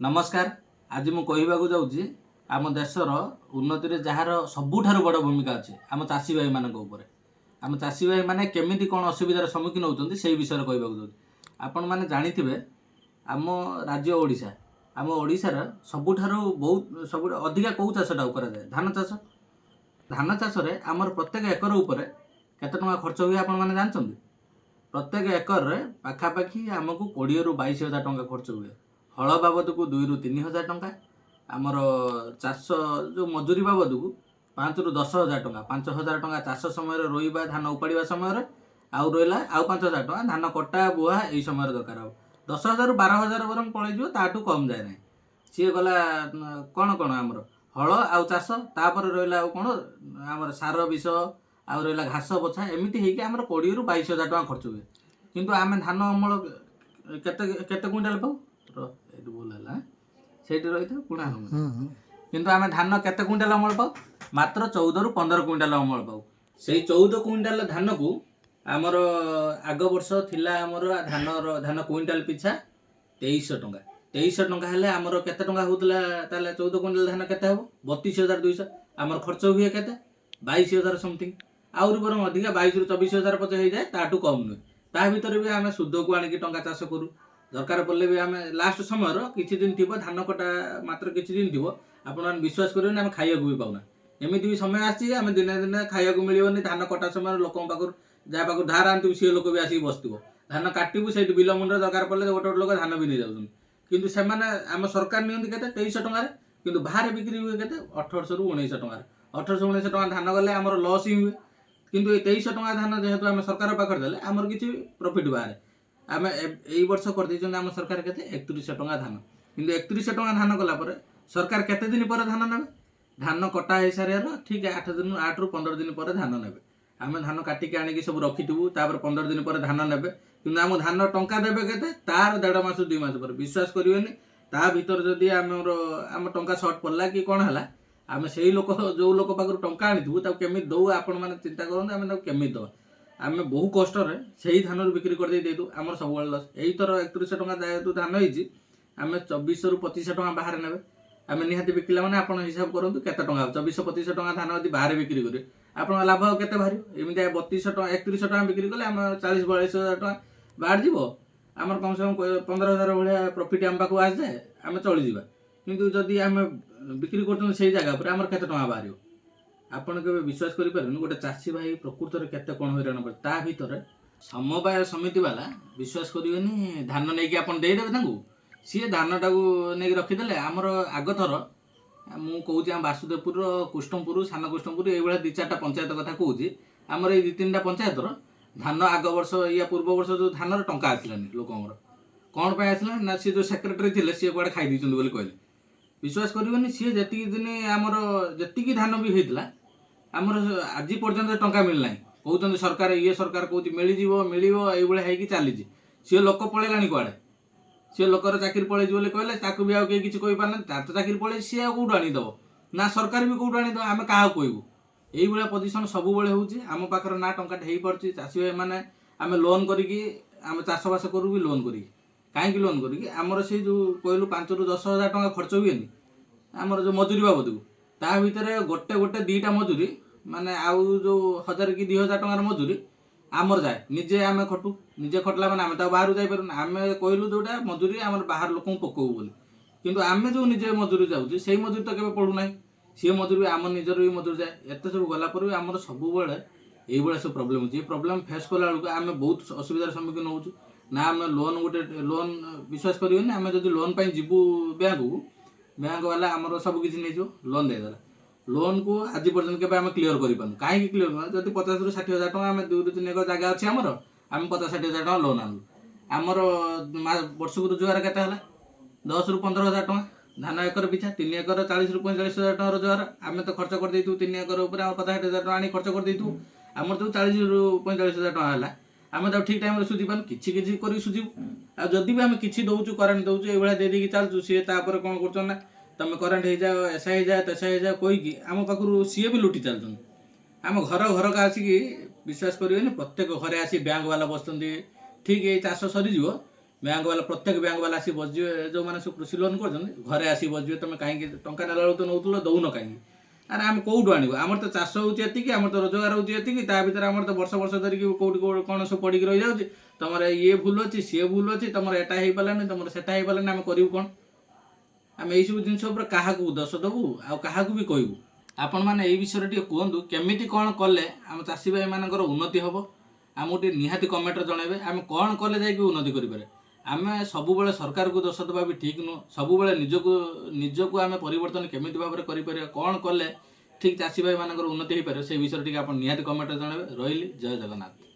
ନମସ୍କାର। ଆଜି ମୁଁ କହିବାକୁ ଯାଉଛି ଆମ ଦେଶର ଉନ୍ନତିରେ ଯାହାର ସବୁଠାରୁ ବଡ଼ ଭୂମିକା ଅଛି, ଆମ ଚାଷୀ ଭାଇମାନଙ୍କ ଉପରେ। ଆମ ଚାଷୀ ଭାଇମାନେ କେମିତି କ'ଣ ଅସୁବିଧାର ସମ୍ମୁଖୀନ ହେଉଛନ୍ତି, ସେଇ ବିଷୟରେ କହିବାକୁ ଯାଉଛି। ଆପଣମାନେ ଜାଣିଥିବେ, ଆମ ରାଜ୍ୟ ଓଡ଼ିଶା, ଆମ ଓଡ଼ିଶାର ସବୁଠାରୁ ବହୁତ ସବୁଠୁ ଅଧିକା କେଉଁ ଚାଷଟାକୁ କରାଯାଏ? ଧାନ ଚାଷ। ଧାନ ଚାଷରେ ଆମର ପ୍ରତ୍ୟେକ ଏକର ଉପରେ କେତେ ଟଙ୍କା ଖର୍ଚ୍ଚ ହୁଏ, ଆପଣମାନେ ଜାଣିଛନ୍ତି? ପ୍ରତ୍ୟେକ ଏକରରେ ପାଖାପାଖି ଆମକୁ 20ରୁ 22 ହଜାର ଟଙ୍କା ଖର୍ଚ୍ଚ ହୁଏ। ହଳ ବାବଦକୁ 2ରୁ 3 ହଜାର ଟଙ୍କା, ଆମର ଚାଷ ଯେଉଁ ମଜୁରୀ ବାବଦକୁ 5ରୁ 10 ହଜାର ଟଙ୍କା, 5 ହଜାର ଟଙ୍କା ଚାଷ ସମୟରେ, ରୋଇବା, ଧାନ ଉପାଡ଼ିବା ସମୟରେ, ଆଉ ରହିଲା ଆଉ 5 ହଜାର ଟଙ୍କା ଧାନ କଟା ବୁହା ଏଇ ସମୟରେ ଦରକାର ହେବ। 10 ହଜାରରୁ 12 ହଜାର ବରଂ ପଳେଇଯିବ, ତାଠୁ କମ୍ ଯାଏ ନାହିଁ। ସିଏ ଗଲା କ'ଣ କ'ଣ ଆମର ହଳ ଆଉ ଚାଷ। ତାପରେ ରହିଲା ଆଉ କ'ଣ, ଆମର ସାର, ବିଷ, ଆଉ ରହିଲା ଘାସ ବଛା। ଏମିତି ହେଇକି ଆମର 20ରୁ 22 ହଜାର ଟଙ୍କା ଖର୍ଚ୍ଚ ହୁଏ। କିନ୍ତୁ ଆମେ ଧାନ ଅମଳ କେତେ କେତେ କୁଇଣ୍ଟାଲ ପାଉ? ଏଇଠି ଭୁଲ ହେଲା, ସେଇଠି ରହିଥାଉ ପୁଣି ଆରମ୍ଭ। କିନ୍ତୁ ଆମେ ଧାନ କେତେ କୁଇଣ୍ଟାଲ ଅମଳ ପାଉ? ମାତ୍ର 14ରୁ 15 କୁଇଣ୍ଟାଲ ଅମଳ ପାଉ। ସେଇ 14 କୁଇଣ୍ଟାଲ ଧାନକୁ ଆମର ଆଗ ବର୍ଷ ଥିଲା ଆମର ଧାନର ଧାନ କୁଇଣ୍ଟାଲ ପିଛା 2300 ଟଙ୍କା। 2300 ଟଙ୍କା ହେଲେ ଆମର କେତେ ଟଙ୍କା ହଉଥିଲା? ତାହେଲେ 14 କୁଇଣ୍ଟାଲ ଧାନ କେତେ ହେବ? 32,200। ଆମର ଖର୍ଚ୍ଚ ହୁଏ କେତେ? 22 ହଜାର ସମଥିଙ୍ଗ, ଆହୁରି ବରଂ ଅଧିକା, 22ରୁ 24 ହଜାର ପଛେ ହେଇଯାଏ, ତାଠୁ କମ୍ ନୁହେଁ। ତା ଭିତରେ ବି ଆମେ ସୁଧକୁ ଆଣିକି ଟଙ୍କା ଚାଷ କରୁ। ଦରକାର ପଡ଼ିଲେ ବି ଆମେ ଲାଷ୍ଟ ସମୟର କିଛି ଦିନ ଥିବ, ଧାନ କଟା ମାତ୍ର କିଛି ଦିନ ଥିବ, ଆପଣମାନେ ବିଶ୍ୱାସ କରିବେନି, ଆମେ ଖାଇବାକୁ ବି ପାଉନା। ଏମିତି ବି ସମୟ ଆସିଛି, ଆମେ ଦିନେ ଦିନେ ଖାଇବାକୁ ମିଳିବନି। ଧାନ କଟା ସମୟରେ ଲୋକଙ୍କ ପାଖରୁ, ଯାହା ପାଖରୁ ଧାର ଆଣିଥିବୁ, ସିଏ ଲୋକ ବି ଆସିକି ବସିଥିବ। ଧାନ କାଟିବୁ ସେଇଠି ବିଲ ମୁଣ୍ଡରେ, ଦରକାର ପଡ଼ିଲେ ଗୋଟେ ଗୋଟେ ଲୋକ ଧାନ ବି ନେଇଯାଉଛନ୍ତି। କିନ୍ତୁ ସେମାନେ ଆମ ସରକାର ନିଅନ୍ତି କେତେ? 2300 ଟଙ୍କାରେ। କିନ୍ତୁ ବାହାରେ ବିକ୍ରି ହୁଏ କେତେ? 1800ରୁ 1900 ଟଙ୍କାରେ। 1800 1900 ଟଙ୍କା ଧାନ ଗଲେ ଆମର ଲସ୍ ହିଁ ହୁଏ। କିନ୍ତୁ ଏଇ 2300 ଟଙ୍କା ଧାନ ଯେହେତୁ ଆମେ ସରକାର ପାଖରେ ଦେଲେ ଆମର କିଛି ପ୍ରଫିଟ୍ ବାହାରେ। ଆମେ ଏଇ ବର୍ଷ କରିଦେଇଛନ୍ତି ଆମ ସରକାର କେତେ? 3100 ଟଙ୍କା ଧାନ। କିନ୍ତୁ 3100 ଟଙ୍କା ଧାନ କଲା ପରେ ସରକାର କେତେ ଦିନ ପରେ ଧାନ ନେବେ? ଧାନ କଟା ହେଇସାରିବାର ଠିକ୍ 8 ଦିନ, 8ରୁ 15 ଦିନ ପରେ ଧାନ ନେବେ। ଆମେ ଧାନ କାଟିକି ଆଣିକି ସବୁ ରଖିଥିବୁ, ତାପରେ 15 ଦିନ ପରେ ଧାନ ନେବେ। କିନ୍ତୁ ଆମ ଧାନ ଟଙ୍କା ଦେବେ କେତେ? ତାର ଦେଢ଼ ମାସ 2 ମାସ ପରେ। ବିଶ୍ୱାସ କରିବେନି, ତା ଭିତରେ ଯଦି ଆମର ଆମ ଟଙ୍କା ସର୍ଟ ପଡ଼ିଲା କି କ'ଣ ହେଲା, ଆମେ ସେଇ ଲୋକ, ଯୋଉ ଲୋକ ପାଖରୁ ଟଙ୍କା ଆଣିଥିବୁ, ତାକୁ କେମିତି ଦଉ? ଆପଣମାନେ ଚିନ୍ତା କରନ୍ତୁ, ଆମେ ତାକୁ କେମିତି ଦେବା? ଆମେ ବହୁ କଷ୍ଟରେ ସେଇ ଧାନରୁ ବିକ୍ରି କରିଦେଇ ଦେଇଦଉ। ଆମର ସବୁବେଳେ ଲସ୍। ଏଇଥର 3100 ଟଙ୍କା ଯେହେତୁ ଧାନ ହେଇଛି, ଆମେ 2400ରୁ 2500 ଟଙ୍କା ବାହାରେ ନେବେ। ଆମେ ନିହାତି ବିକିଲା ମାନେ ଆପଣ ହିସାବ କରନ୍ତୁ କେତେ ଟଙ୍କା ହେବ। 2400 2500 ଟଙ୍କା ଧାନ ଯଦି ବାହାରେ ବିକ୍ରି କରିବେ, ଆପଣଙ୍କ ଲାଭ ଆଉ କେତେ ବାହାରିବ? ଏମିତି 3200 ଟଙ୍କା, 3100 ଟଙ୍କା ବିକ୍ରି କଲେ ଆମେ 40-42 ହଜାର ଟଙ୍କା ବାହାରିଯିବ। ଆମର କମ୍ ସେ କମ୍ 15 ହଜାର ଭଳିଆ ପ୍ରଫିଟ୍ ଆମ ପାଖକୁ ଆସିଯାଏ, ଆମେ ଚଳିଯିବା। କିନ୍ତୁ ଯଦି ଆମେ ବିକ୍ରି କରୁଛନ୍ତି ସେଇ ଜାଗା ଉପରେ, ଆମର କେତେ ଟଙ୍କା ବାହାରିବ? ଆପଣ କେବେ ବିଶ୍ୱାସ କରିପାରିବେନି, ଗୋଟେ ଚାଷୀ ଭାଇ ପ୍ରକୃତରେ କେତେ କ'ଣ ହଇରାଣ କରେ। ତା ଭିତରେ ସମବାୟ ସମିତି ବାଲା, ବିଶ୍ୱାସ କରିବେନି, ଧାନ ନେଇକି ଆପଣ ଦେଇଦେବେ ତାଙ୍କୁ, ସିଏ ଧାନଟାକୁ ନେଇକି ରଖିଦେଲେ। ଆମର ଆଗଥର ମୁଁ କହୁଛି, ଆମ ବାସୁଦେବପୁରର କୃଷ୍ଣପୁର, ସାନ କୃଷ୍ଣପୁର, ଏଇଭଳିଆ ଦୁଇ ଚାରିଟା ପଞ୍ଚାୟତ କଥା କହୁଛି। ଆମର ଏଇ ଦୁଇ ତିନିଟା ପଞ୍ଚାୟତର ଧାନ ଆଗ ବର୍ଷ, ୟା ପୂର୍ବ ବର୍ଷ ଯେଉଁ ଧାନର ଟଙ୍କା ଆସିଲାନି ଲୋକଙ୍କର। କ'ଣ ପାଇଁ ଆସିଲାନି ନା, ସିଏ ଯେଉଁ ସେକ୍ରେଟାରୀ ଥିଲେ, ସିଏ କୁଆଡ଼େ ଖାଇ ଦେଇଛନ୍ତି ବୋଲି କହିଲେ। ବିଶ୍ୱାସ କରିବେନି, ସିଏ ଯେତିକି ଦିନ ଆମର ଯେତିକି ଧାନ ବି ହେଇଥିଲା, ଆମର ଆଜି ପର୍ଯ୍ୟନ୍ତ ଟଙ୍କା ମିଳିନାହିଁ। କହୁଛନ୍ତି ସରକାର, ଇଏ ସରକାର କହୁଛି ମିଳିଯିବ, ମିଳିବ, ଏଇଭଳିଆ ହେଇକି ଚାଲିଛି। ସିଏ ଲୋକ ପଳେଇଲାଣି କୁଆଡ଼େ। ସିଏ ଲୋକର ଚାକିରି ପଳେଇଯିବ ବୋଲି କହିଲେ, ତାକୁ ବି ଆଉ କେହି କିଛି କହିପାରୁନାହାନ୍ତି। ତାର ତ ଚାକିରି ପଳେଇଛି, ସିଏ ଆଉ କୋଉଠୁ ଆଣିଦେବ? ନା ସରକାର ବି କୋଉଠୁ ଆଣିଦେବ? ଆମେ କାହାକୁ କହିବୁ? ଏଇଭଳିଆ ପୋଜିସନ୍ ସବୁବେଳେ ହେଉଛି। ଆମ ପାଖରେ ନା ଟଙ୍କାଟେ ହେଇପାରୁଛି। ଚାଷୀ ଭାଇମାନେ ଆମେ ଲୋନ୍ କରିକି ଆମେ ଚାଷବାସ କରୁ ବି ଲୋନ୍ କରିକି। କାହିଁକି ଲୋନ୍ କରିକି? ଆମର ସେଇ ଯେଉଁ କହିଲୁ 5ରୁ 10 ହଜାର ଟଙ୍କା ଖର୍ଚ୍ଚ ହୁଏନି ଆମର ଯେଉଁ ମଜୁରୀ ବାବଦକୁ, ତା ଭିତରେ ଗୋଟେ ଗୋଟେ ଦୁଇଟା ମଜୁରୀ, ମାନେ ଆଉ ଯେଉଁ ହଜାର କି 2 ହଜାର ଟଙ୍କାର ମଜୁରୀ ଆମର ଯାଏ। ନିଜେ ଆମେ ଖଟୁ। ନିଜେ ଖଟିଲା ମାନେ ଆମେ ତ ଆଉ ବାହାରକୁ ଯାଇପାରୁନୁ। ଆମେ କହିଲୁ ଯେଉଁଟା ମଜୁରୀ ଆମର ବାହାର ଲୋକଙ୍କୁ ପକଉ ବୋଲି, କିନ୍ତୁ ଆମେ ଯେଉଁ ନିଜେ ମଜୁରୀ ଯାଉଛି, ସେଇ ମଜୁରୀ ତ କେବେ ପଡ଼ୁନାହିଁ। ସିଏ ମଜୁରୀ ବି ଆମ ନିଜର ବି ମଜୁରୀ ଯାଏ। ଏତେ ସବୁ ଗଲା ପରେ ବି ଆମର ସବୁବେଳେ ଏଇଭଳିଆ ସବୁ ପ୍ରୋବ୍ଲେମ୍ ହେଉଛି। ଏ ପ୍ରୋବ୍ଲେମ୍ ଫେସ୍ କଲା ବେଳକୁ ଆମେ ବହୁତ ଅସୁବିଧାର ସମ୍ମୁଖୀନ ହେଉଛୁ। ନା ଆମେ ଲୋନ୍, ଗୋଟେ ଲୋନ୍, ବିଶ୍ୱାସ କରିବେନି, ଆମେ ଯଦି ଲୋନ୍ ପାଇଁ ଯିବୁ ବ୍ୟାଙ୍କକୁ, ବ୍ୟାଙ୍କ ବାଲା ଆମର ସବୁ କିଛି ନେଇଯିବ, ଲୋନ୍ ଦେଇଦେଲା। ଲୋନ୍କୁ ଆଜି ପର୍ଯ୍ୟନ୍ତ କେବେ ଆମେ କ୍ଲିୟର କରିପାରୁନୁ। କାହିଁକି କ୍ଲିୟର? ଯଦି 50ରୁ 60 ହଜାର ଟଙ୍କା, ଆମେ 2ରୁ 3 ଏକର ଜାଗା ଅଛି ଆମର, ଆମେ 50-60 ହଜାର ଟଙ୍କା ଲୋନ୍ ଆଣିଲୁ, ଆମର ବର୍ଷକୁ ରୋଜଗାର କେତେ ହେଲା? 10ରୁ 15 ହଜାର ଟଙ୍କା ଧାନ ଏକର ପିଛା। 3 ଏକର 40ରୁ 45 ହଜାର ଟଙ୍କା ରୋଜଗାର। ଆମେ ତ ଖର୍ଚ୍ଚ କରିଦେଇଥିବୁ 3 ଏକର ଉପରେ, ଆମେ 50-60 ହଜାର ଟଙ୍କା ଆଣି ଖର୍ଚ୍ଚ କରିଦେଇଥିବୁ। ଆମର ଯେଉଁ 40ରୁ 45 ହଜାର ଟଙ୍କା ହେଲା, ଆମେ ତାକୁ ଠିକ୍ ଟାଇମ୍ରେ ସୁଝି ପାରୁନୁ। କିଛି କିଛି କରିକି ସୁଝିବୁ। ଆଉ ଯଦି ବି ଆମେ କିଛି ଦେଉଛୁ, କରେଣ୍ଟ ଦେଉଛୁ, ଏଇଭଳିଆ ଦେଇ ଦେଇକି ଚାଲୁଛୁ। ସିଏ ତାପରେ କ'ଣ କରୁଛନ୍ତି ନା, ତମେ କରେଣ୍ଟ ହେଇଯାଅ, ଏସା ହେଇଯାଅ, ତେସା ହେଇଯାଅ କହିକି ଆମ ପାଖରୁ ସିଏ ବି ଲୁଟି ଚାଲୁଛନ୍ତି। ଆମ ଘର ଘରକା ଆସିକି, ବିଶ୍ୱାସ କରିବେନି, ପ୍ରତ୍ୟେକ ଘରେ ଆସି ବ୍ୟାଙ୍କ ବାଲା ବସୁଛନ୍ତି। ଠିକ୍ ଏଇ ଚାଷ ସରିଯିବ, ବ୍ୟାଙ୍କ ବାଲା, ପ୍ରତ୍ୟେକ ବ୍ୟାଙ୍କ ବାଲା ଆସି ବସିଯିବେ। ଯେଉଁମାନେ ସବୁ କୃଷି ଲୋନ୍ କରୁଛନ୍ତି, ଘରେ ଆସି ବସିଯିବେ, ତମେ କାହିଁକି ଟଙ୍କା ନେଲା ବେଳକୁ ତ ନେଉଥିଲ, ଦଉନ କାହିଁକି? ଆରେ ଆମେ କେଉଁଠୁ ଆଣିବୁ? ଆମର ତ ଚାଷ ହେଉଛି ଏତିକି, ଆମର ତ ରୋଜଗାର ହେଉଛି ଏତିକି, ତା ଭିତରେ ଆମର ତ ବର୍ଷ ବର୍ଷ ଧରିକି କେଉଁଠି କେଉଁଠି କ'ଣ ସବୁ ପଡ଼ିକି ରହିଯାଉଛି। ତମର ଇଏ ଭୁଲ ଅଛି, ସିଏ ଭୁଲ ଅଛି, ତମର ଏଟା ହେଇପାରିଲାନି, ତମର ସେଟା ହେଇପାରିଲାନି, ଆମେ କରିବୁ କ'ଣ? ଆମେ ଏଇସବୁ ଜିନିଷ ଉପରେ କାହାକୁ ଦୋଷ ଦେବୁ ଆଉ କାହାକୁ ବି କହିବୁ? ଆପଣମାନେ ଏଇ ବିଷୟରେ ଟିକେ କୁହନ୍ତୁ, କେମିତି କ'ଣ କଲେ ଆମ ଚାଷୀ ଭାଇମାନଙ୍କର ଉନ୍ନତି ହେବ? ଆମକୁ ଟିକେ ନିହାତି କମେଣ୍ଟରେ ଜଣାଇବେ, ଆମେ କ'ଣ କଲେ ଯାଇକି ଉନ୍ନତି କରିପାରିବା। ଆମେ ସବୁବେଳେ ସରକାରକୁ ଦୋଷ ଦେବା ବି ଠିକ୍ ନୁହଁ। ସବୁବେଳେ ନିଜକୁ ନିଜକୁ ଆମେ ପରିବର୍ତ୍ତନ କେମିତି ଭାବରେ କରିପାରିବା, କ'ଣ କଲେ ଠିକ୍ ଚାଷୀ ଭାଇମାନଙ୍କର ଉନ୍ନତି ହେଇପାରିବ, ସେଇ ବିଷୟରେ ଟିକେ ଆପଣ ନିହାତି କମେଣ୍ଟରେ ଜଣାଇବେ। ରହିଲି, ଜୟ ଜଗନ୍ନାଥ।